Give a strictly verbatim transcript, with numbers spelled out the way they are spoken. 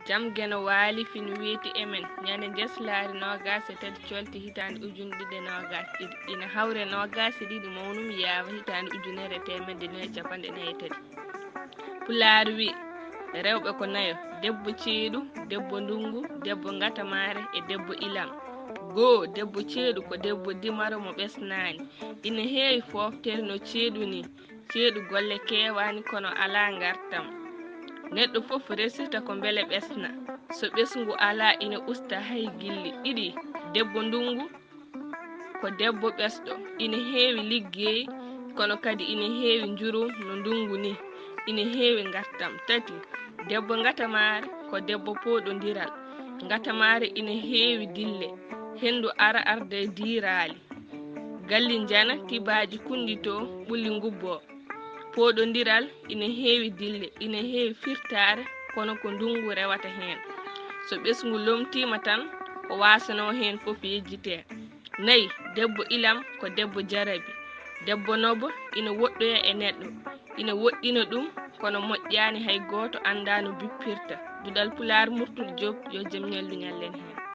Jam Geno waali fino weeti e men. Ñande njeslaari noogaas e tati colti hitaande ujunere ɗiɗi e noogaas ɗiɗi, ina hawre noogaas e ɗiɗi mawnum yaawa hitaande ujunere e teemedde nayi e capanɗe nayi e tati. Pulaar wi, rewɓe ko nayo: debbo ceeɗu, debbo ndungu, debbo ngatamaare e debbo ilam. Goo, debbo ceeɗu ko debbo dimaro mo ɓesnaani. Ina heewi fooftere no ceeɗu nii. Ceeɗu golle keewaani kono alaa ngartam. Neɗɗo fof resirta ko mbele ɓesna. So ɓesngu alaa, ina usta hay gilli ɗiɗi. Debbo ndungu ko debbo ɓesɗo, ina heewi liggey, kono kadi ina heewi njurum no ndungu nii. Ina heewi ngartam. Tati, debbo ngatamaare ko debbo pooɗondiral. Ngatamaare ina heewi dille. Henndu ara arda e diiraali. Galli njana, tibaaji kunnditoo, ɓulli ngubboo. Pooɗondiral ina heewi dille, ina heewi firtaare, kono ko ndungu rewata heen. So ɓesngu lomtiima tan, ko wasanoo heen fof yejjitee. Nayi, debbo ilam ko debbo jarabi. Debbo nobo ina woɗɗoya e neɗɗo, ina woɗɗina ɗum, kono moƴƴaani hay gooto anndaa no bippirta. Duɗal Pulaar, Murtude Joop, yo jam ñallu ñallen heen.